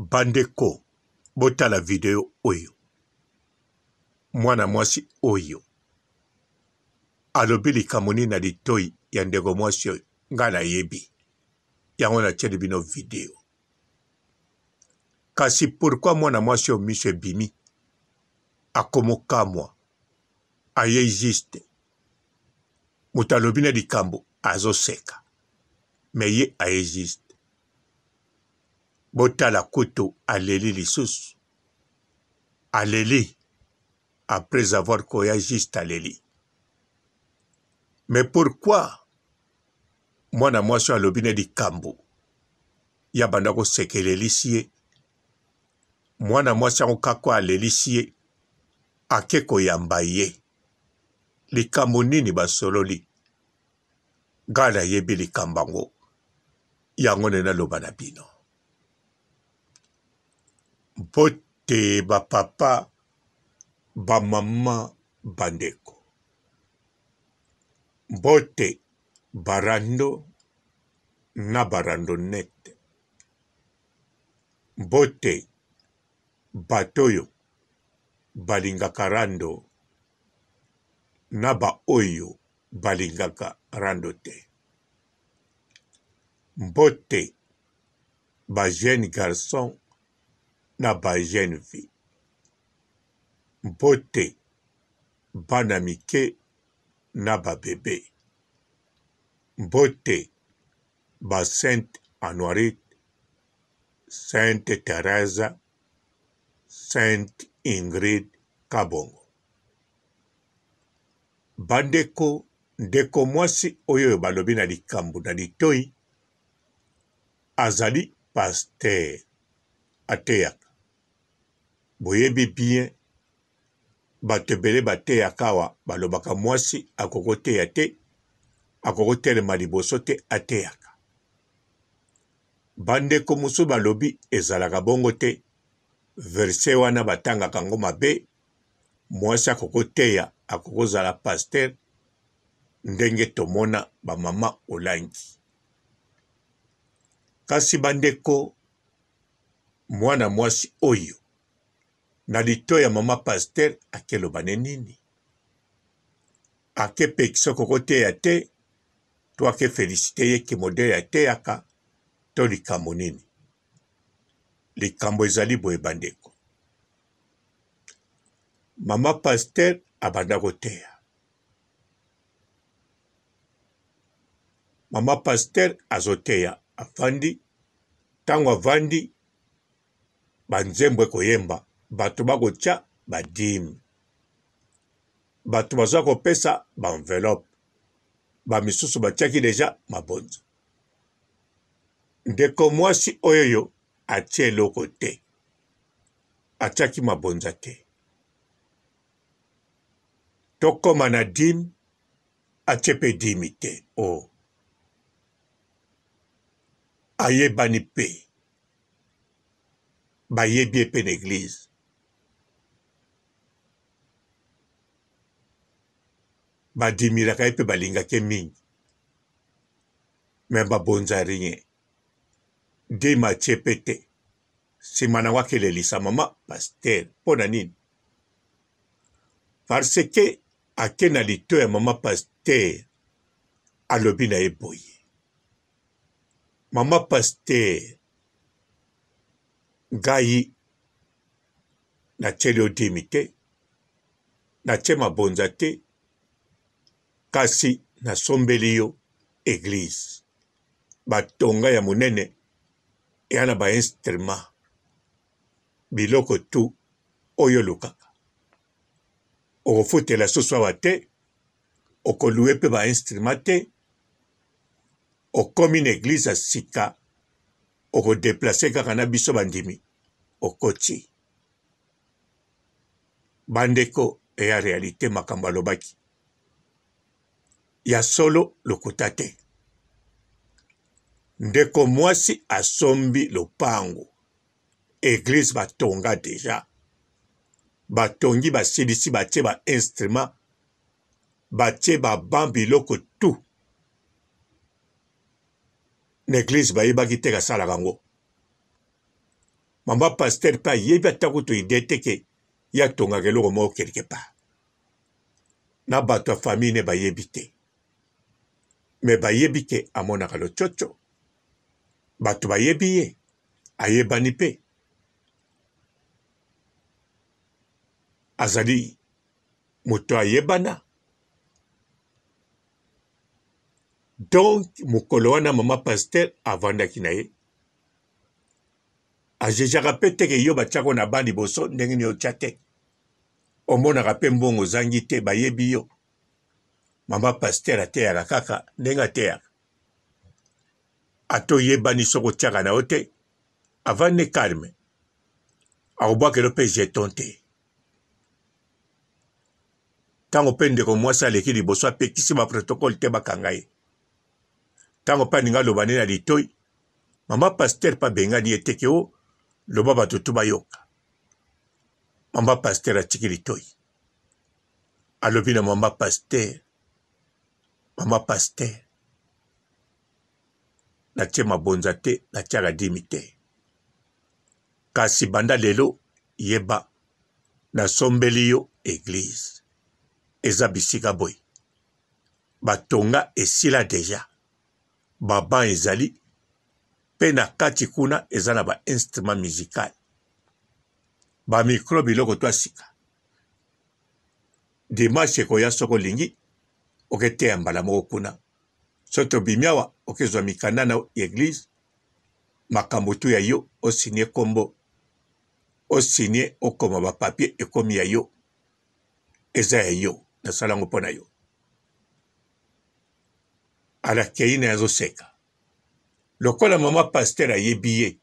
Bandeko botala video oyo mwana mwasi oyo alobi likambo nini na litoi ya ndeko mwasi oyo ngai nayebi yango natieli bino video kasi pourkui mwana mwasi oyo miso ebimi akomokamwa aye juste moto alobi na likambo azoseka me ye aye juste Botala kutu aleli lisusu aleli après avoir koya juste aleli mais pourquoi mwana mwasi oyo alobi na likambo ya banda koseka elelisi ye mwana mwasi yango kako alelisi ye ake koyamba ye likambo nini basololi Ngai nayebi likambo yango, yango nde naloba na bino. Mbote ba papa, ba mama, ba ndeko. Mbote ba rando na ba randonnette. Mbote bato oyo balingaka rando na ba oyo balingaka rando te. Mbote ba jeune garçon na ba jeune fille. Mbote bana mike na ba bebe. Mbote ba sainte Anuarite, sainte Therèse, sainte Ingrid Kabongo. Bandeko, ndeko mwasi oyo balobi na likambo na litoi azali pasteur ateyaka. Boyebi bien bato ebele bateyaka awa balobaka mwasi akokoteya te, akokotelema liboso te ateyaka. Bandeko mosusu balobi ezalaka bongo te, verse wana batangaka yango mabe Mwasi akoki koteya, akoki kozala pasteur ndenge tomona ba mama Olangi. Kasi bandeko, mwana mwasi oyo na litoyi ya mama pasteur akeloba ne nini? Akepekisa okoki koteya te to ake felicite ye ke modele ateyaka to likambo nini? Likambo ezali boye bandeko. Mama pasteur abanda koteya. Mama pasteur azoteya afandi, ntango avandi banzembo ekoyemba, bato bakotya badime, bato baza kopesa ba enveloppe, ba misusu batiaki deja mabonza. Ndeko mwasi oyoyo atie eloko te. Atiaki mabonza te. Tokoma na dime, atie pe dime te. Oh. Ayebani pe. Bayebi ye pe na eglise. Badimilaka ye pe balingaka ye mingi. Mais babonza rien. Dime atie pe te. Sima nango akelelisa mama pasteur mpo na nini? Parce que ake na lito ya mama pasteur alobi na ye boye, mama pasteur ngai natieli yo dimi te, natie mabonza te, kasi nasombeli yo eglise batonga ya monene eya na ba instrument biloko tout oyo olukaka okofutela susu awa te okolue mpe ba instrument te okomi na eglise ya sika okodeplace kaka na biso bandimi okoti bandeko eya realite makambo alobaki ya solo lokuta te Ndeko mwasi asombi lopango eglise batonga deja batongi basilisi batie ba instrument batie ba banc biloko tout na eglise bayebaki te kasalaka yango. Mama pasteur mpe ayebi ata kutu idee te ke ye atongaka eloko moko quelque part. Na bato ya famille ne bayebi te. Mais bayebi ke amonaka lococo. Bato bayebi ye, ayebani mpe. Azali moto ayebana. Donc mokolo wana mama pasteur avandaki na ye. Ajejaka mpe te ke yo batiako na ba liboso ndenge nini otya te. Omonaka mpe mbongo ozangi te, bayebi yo. Mama pasteur ateyaka kaka ndenge ateyaka. Ata oyebani soki otiaka na yo te, avandi calme. Akobwakelo mpe jeton te. Ntango mpe ndeko mwasi aleki liboso apekisi ba protocole te bakanga ye. Ntango mpe alingi aloba nde na litoi, mama pasteur mpe abengani ye te ke o loba bato tu bayoka. Mama pasteur atiki litoi. Alobi na mama pasteur, mama pasteur, natie mabonza te, natiaka dimi te. Kasi banda lelo yeba nasombeli yo eglise. Eza bisika boye. Batonga esila deja. Ba bancs ezali pe na kati kuna eza na ba instruments musical. Ba micro biloko to sika. Dimanche ekoya soki olingi oketeya mbala moko kuna. Soki tobimi awa okezwa mikanda na eglise makambo tu ya yo osigne kombo osigne okoma ba papier ekomi ya yo eza ya yo nasala yango mpo na yo alakei na azoseka lokola mama pasteur ayebi ye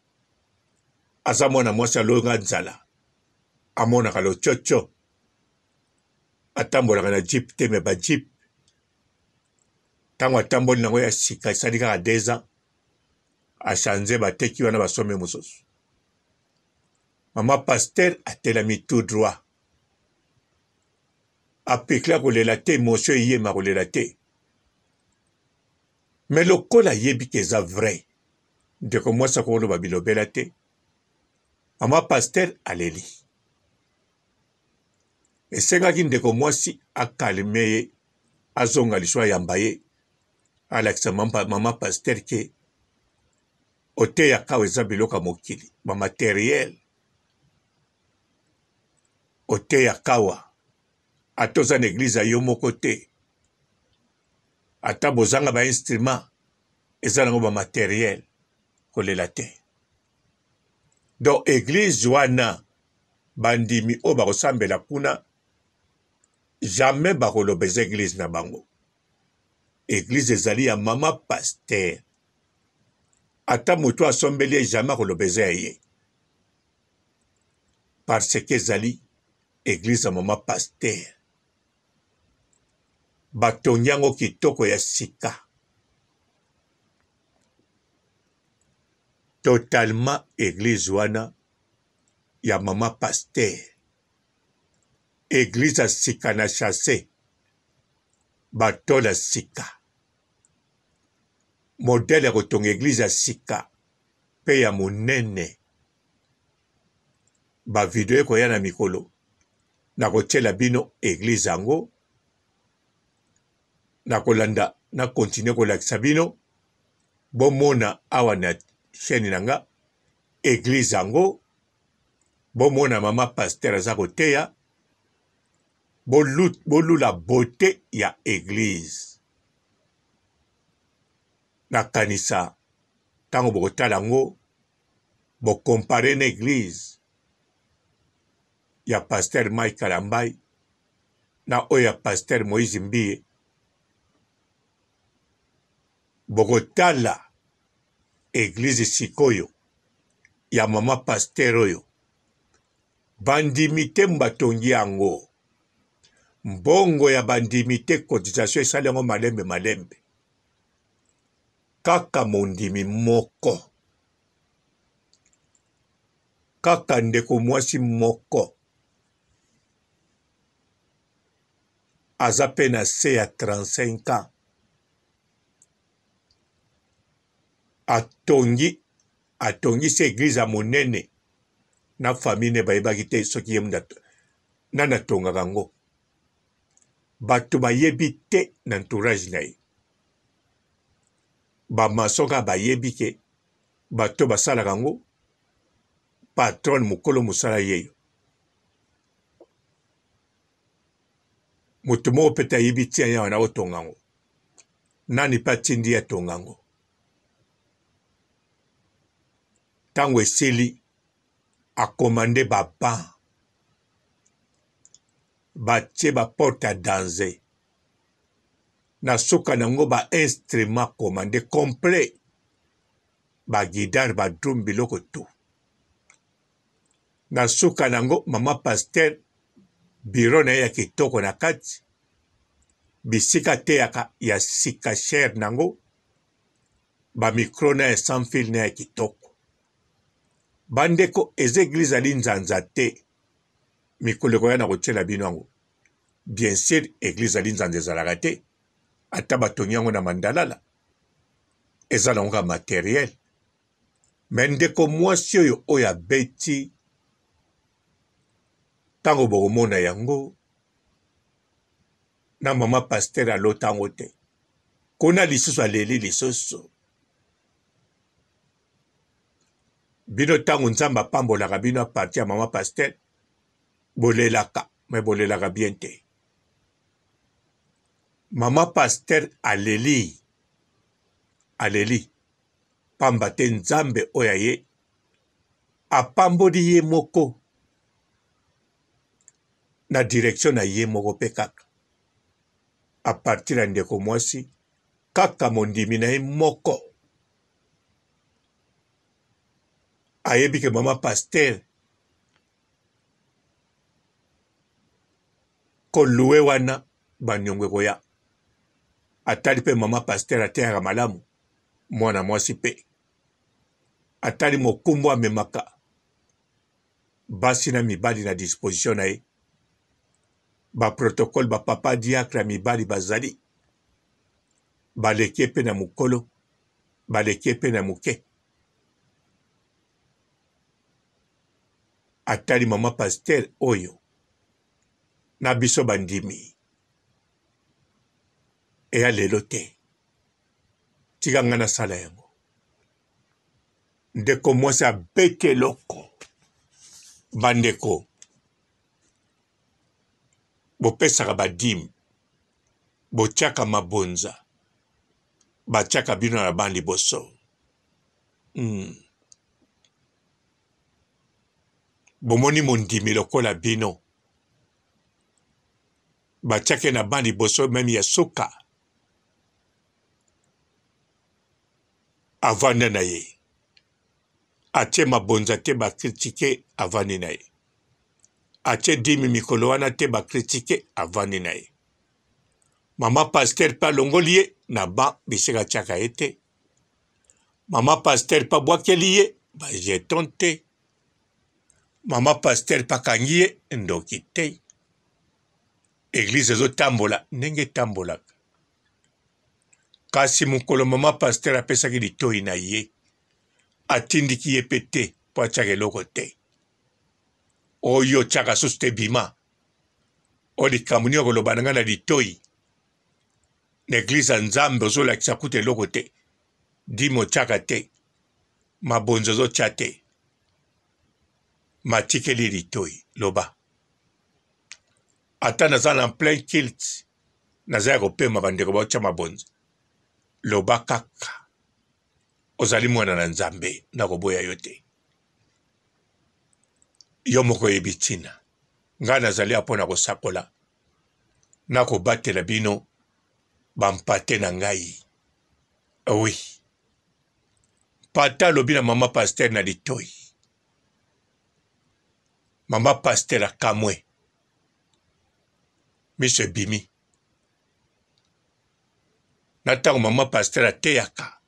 aza mwana mwasi alonga nzala amonaka lococo atambolaka na jeep te me ba jeep ntango atamboli nango ya sika esali kaka deux ans achange bateki wana basombi mosusu mama pasteur atelami tout droit apekla kolela te emotion eyema kolela te me lokola ayebi ke eza vrai ndeko mwasi akoloba bilobela te mama pasteur aleli esengaki ndeko mwasi akalme ye azonga liso ayamba ye alakisa mama, mama pasteur ke oteyaka awa eza biloko ya mokili ba materiel oteyaka awa ata oza na eglize ya yo moko te ata bozanga ba instrument eza nango ba materiel kolela te donc eglize wana bandimi oyo bakosambela kuna jamais bakoloba eza eglize na bango eglize ezali ya mama pasteur ata moto asombeli ye jamais akoloba eza ya ye parce que ezali eglize ya mama pasteur batongi yango kitoko ya sika totalement eglise wana ya mama pasteur eglise ya sika na chasse batola sika modele ya kotonga eglise ya sika mpe ya monene ba video ekoya na mikolo nakotiela bino eglise yango nakolanda na continue kolakisa bino bomona awa na chaîne na nga eglise yango bomona mama pasteur aza koteya bolula beaute ya eglise nakanisa ntango bokotala yango bokompare na eglise ya pasteur Mike Kalambay na oyo ya pasteur Moïse Mbiye bokotala eglise sikoyo ya mama pasteur oyo bandimi te batongi yango mbongo ya bandimi te cotisation esali yango malembe malembe kaka mondimi moko kaka ndeko mwasi moko aza pe na se ya 35 ans atongi atongisi eglise ya monene. Na famille ne bayebaki te soki ye nani atongaka yango. Bato bayebi te na entourage na ye. Ba maçon kaka bayebi ke bato basalaka yango patronne mokolo mosala yeyo. Moto moko pe te ayebi tia ye wana otonga yango. Nani pe atindi ye atonga yango. Ntango esili akomande ba banc batie ba porte ya danze na suka na yango ba instrument commande complet ba guitare ba drum biloko tout na suka na yango mama pasteur bureau na ye ya kitoko na kati bisika ateyaka ya sika chere na yango ba micro na ya sans fil na ya kitoko bandeko eza eglise ya linzanza te mikolo ekoya na kotiela bino yango bien sur eglise ya linzanza ezalaka te ata batongi yango na mandalala eza nango kaka materiel me ndeko mwasi oyo oyo abeti ntango bokomona yango na mama pasteur alota yango te kuna lisusu aleli lisusu bino ntango nzambe apambolaka bino aparti ya mama pasteur bolelaka me bolelaka bien te mama pasteur aleli aleli pamba te nzambe oyo aye apamboli ye moko na direction na ye moko mpe kaka a partir ya ndeko mwasi kaka mondimi na ye moko ayebi ke mama pasteur kolue wana baniongo ekoya atali mpe mama pasteur ateyaka malamu mwana mwasi mpe atali mokumba amemaka basi na mibali na disposition na ye ba protocole ba papa diacre ya mibali bazali baleki ye mpe na mokolo baleki ye mpe na moke atali mama pasteur oyo na biso bandimi eya lelo te tika ngai nasala yango Ndeko mwasi abeti eloko. Bandeko, bopesaka ba dime, botiaka mabonza, batiaka bino na ban liboso. Hmm. Bomoni mondimi lokola bino, batiaki na ban liboso meme ya suka. Avanda na ye atie mabonza te ba critique avandi na ye atie dimi mikolo wana te ba critique avandi na ye mama pasteur pe alongoli ye na ba bisika atiaka ye te mama pasteur pe abwakeli ye ba jeton te mama pasteur pe akangi ye ndoki te eglise ezotambola ndenge etambolaka Kasi mokolo mama pasteur apesaki litoyi na ye, atindiki ye pe te po atiaka eloko te. Oyo otiaka susu te bima. O likambo nini okoloba na ngai na litoyi? Na eglise ya Nzambe ozolakisa kutu eloko te. Dime otiaka te. Mabonza ozotia te. Matikeli litoyi loba. Ata naza na plein culte naza ya kopema bandeko baotya mabonza loba kaka ozali mwana na nzambe nakoboya yo te yo moko oyebi ntina ngai nazali awa mpo na kosakola nakobatela bino bampate na ngai oui mpata alobi na mama pastere na litoi mama pastere akamwe miso ebimi na ntango mama pasteur ateyaka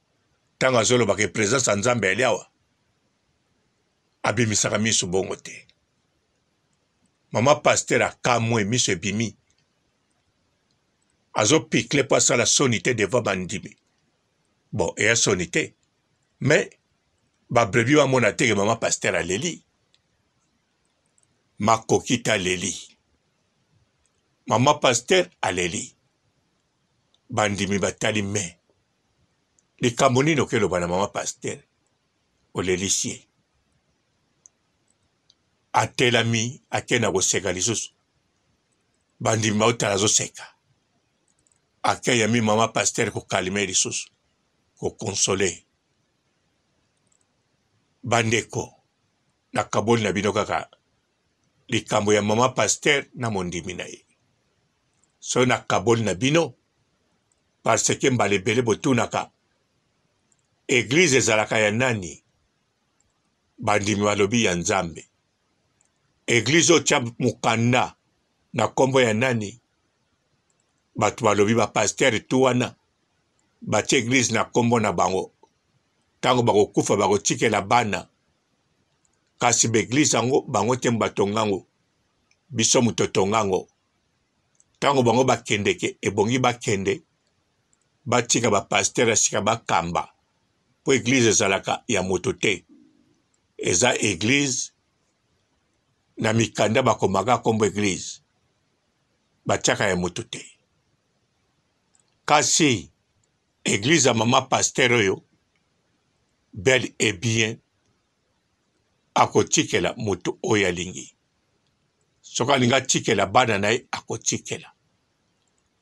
ntango azolobaka presence ya nzambe ali awa abimisaka miso bongo te mama pasteur akamwe miso ebimi azopikle mpo asala soni te devant bandimi bon eya soni te mais babrebi bamona teke mama pasteur aleli. Makokita aleli. Mama pasteur aleli. Bandimi batali me. Likambo nini okeloba na mama pasteur? Olelisi ye. Atelami ake na koseka lisusu. Bandimi baotala azoseka. Ake ayambi mama pasteur kokalime lisusu, kokonsole. Bandeko, nakaboli na bino kaka likambo ya mama pasteur na mondimi na ye. Soki nakaboli na bino parce que mbala ebele botunaka eglise ezalaka ya nani? Bandimi balobi ya Nzambe. Eglise oyo tia mokanda na kombo ya nani? Bato balobi ba pasteur tu wana batie eglise na kombo na bango. Tango bakokufa bakotikela bana. Kasi ba eglise yango bango te batonga yango. Biso moto totonga yango. Tango bango bakendeke ebongi bakende batika ba pasteur ya sika bakamba po eglise ezalaka ya moto te. Eza eglise na mikanda bakomaka kombo eglise batiaka ya moto te. Kasi eglise ya mama pasteur oyo bel et bien akotikela moto oyo alingi. Soki alingi atikela bana na ye akotikela.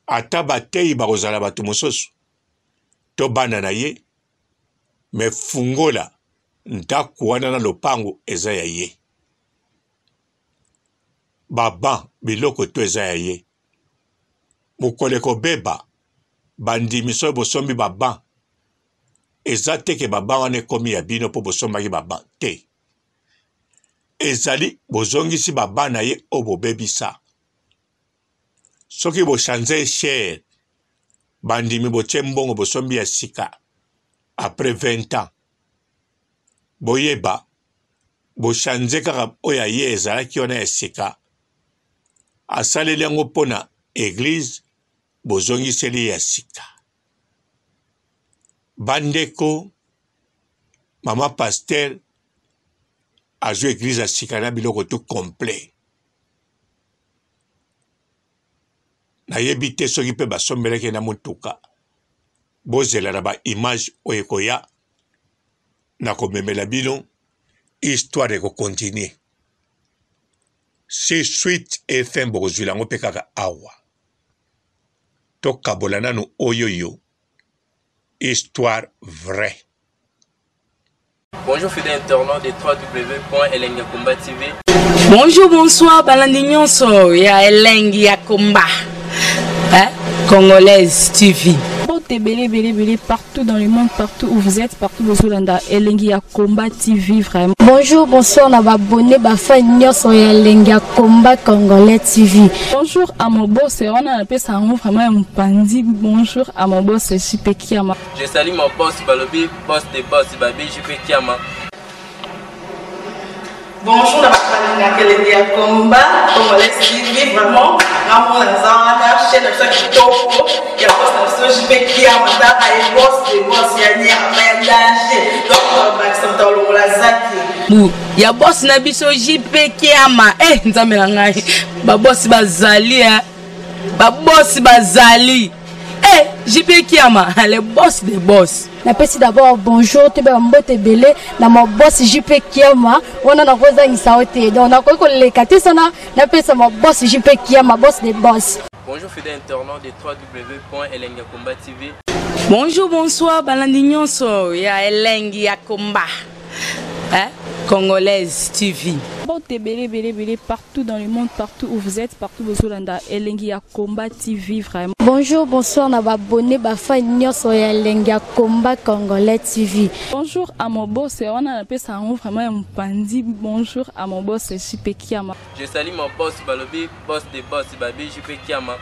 Ata bateyi bakozala bato mosusu to bana na ye, me fungola ndako wana na lopango eza ya ye. Ba banc biloko to eza ya ye. Mokolo ekobeba bandimi soki bosombi ba banc eza te ke ba banc wana ekomi ya bino mpo bosombaki ba banc te. Ezali bozongisi ba banc na ye oyo bobebisa. Soki bo change chaire bandimi botie mbongo bosombi ya sika après 20 ans boyeba bo change kaka oyo ya ye ezalaki wana ya sika asaleli yango mpo na eglise bozongiseli ye ya sika. Bandeko mama pasteur azwi eglise ya sika na biloko tout complet. Nayebi te soki mpe basombelaki ye na motuka. Bozela na ba image oyo ekoya, nakomemela bino histoire eko continuer. Si suite et fin bokozwila yango mpe kaka awa. Tokabola nanu oyoyo histoire vraie. Bonjour fidèles internautes de www.elengiyakomba TV. Bonjour, bonsoir, balandi nyonso ya Elengi ya Komba. Hein? Congolaise TV. Mbote ebele ebele ebele partout dans le monde, partout où vous êtes, partout bozolanda Elengi ya Komba TV vraiment. Bonjour, bonsoir na ba abonnés ba fans nyonso ya Elengi ya Komba Congolais TV. Bonjour à mon boss, wana napesa yango vraiment ya mopanzi. Bonjour à mon boss JP Kiama. Je salue mon boss balobi boss de boss babi JP Kiama. Bonjour na bato balingaka elengi ya combat congolais TV vraiment ngamona naza wana chaîne na biso ya kitoko ya boss na biso JP Kiama tala ye boss de boss ya nyama ya danger donc bakisa moto alongola zaki bu ya boss na biso JP Kiama eh nzambe na ngai ba boss bazali eh ba boss bazali eh JP Kiama le boss de boss. Napesi d'abord bonjour toyeba ba mbote ebele na ma boss JP Kiama wana nakozangisa yo te donc nakoki koleka te sana napesa ma boss JP Kiama boss de boss. Bonjour fidèle internaute de www.elengiyakomba.tv. Bonjour, bonsoir, balandi nyonso ya Elengi ya Komba. Hein? Congolaise TV. Mbote ebele ebele ebele partout dans le monde, partout où vous êtes, partout bozolanda Elengi ya Komba TV vraiment. Bonjour, bonsoir na ba abonnés ba fans nyonso ya Elengi ya Komba Congolais TV. Bonjour à mon boss, wana napesa yango vraiment ya mopanzi. Bonjour à mon boss JP Kiama. Je salue mon boss balobi boss de boss babi JP Kiama.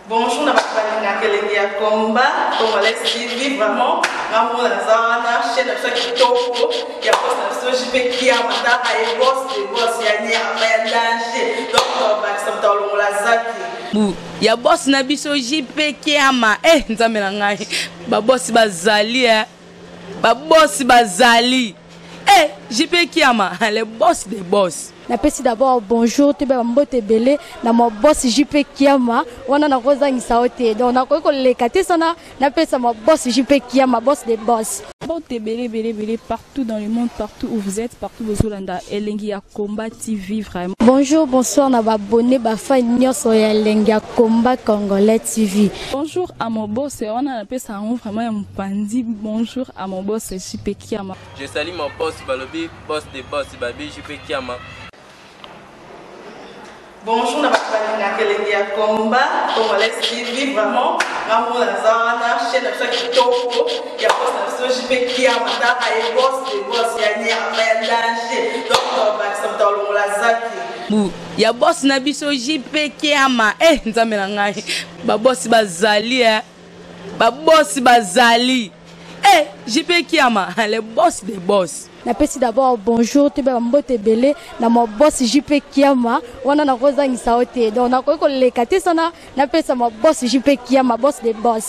Bonjour na bato balingaka elengi ya combat congolais TV vraiment ngamona naza wana chaîne na biso ya kitoko ya boss na biso JP Kiama tala ye boss de boss ya nyama ya danger donc bakisa moto alongola zaki bu ya boss na biso JP Kiama eh nzambe na ngai ba boss bazali eh ba boss bazali. Eh, JP Kiama, le boss des boss. Napesi d'abord bonjour toyeba bambote ebele na ma boss JP Kiama wana nakozangisa yo te, donc nakoki koleka te sana napesa ma boss JP Kiama, boss des boss. Mbote ebele ebele ebele partout dans le monde, partout où vous êtes, partout bozolanda Elengi ya Combat TV vraiment. Bonjour, bonsoir na babone bafan nyonso ya Elengi ya Combat Congolais TV. Bonjour à mon boss, wana napesa yango vraiment ya mopanzi. Bonjour à mon boss JP Kiama. Je salue mon boss balobi boss de boss babi JP Kiama. Bonjour na bato balingaka Elengi ya Combat Congolais TV, vraiment nga moko naza wana, chaîne na biso ya kitoko ya boss na biso JP Kiama, taka ye boss de boss ya nyama ya danger, donc tobakisa moto alongola zaki bu ya boss na biso JP Kiama. Eh, nzambe na ngai, babosi bazali, eh. Babosi bazali. Eh, JP Kiama, le boss des boss. Napesi d'abord bonjour toyeba bambote ebele na ma boss JP Kiama wana nakozangisa yo te, donc nakoki koleka te sana napesa ma boss JP Kiama, boss des boss.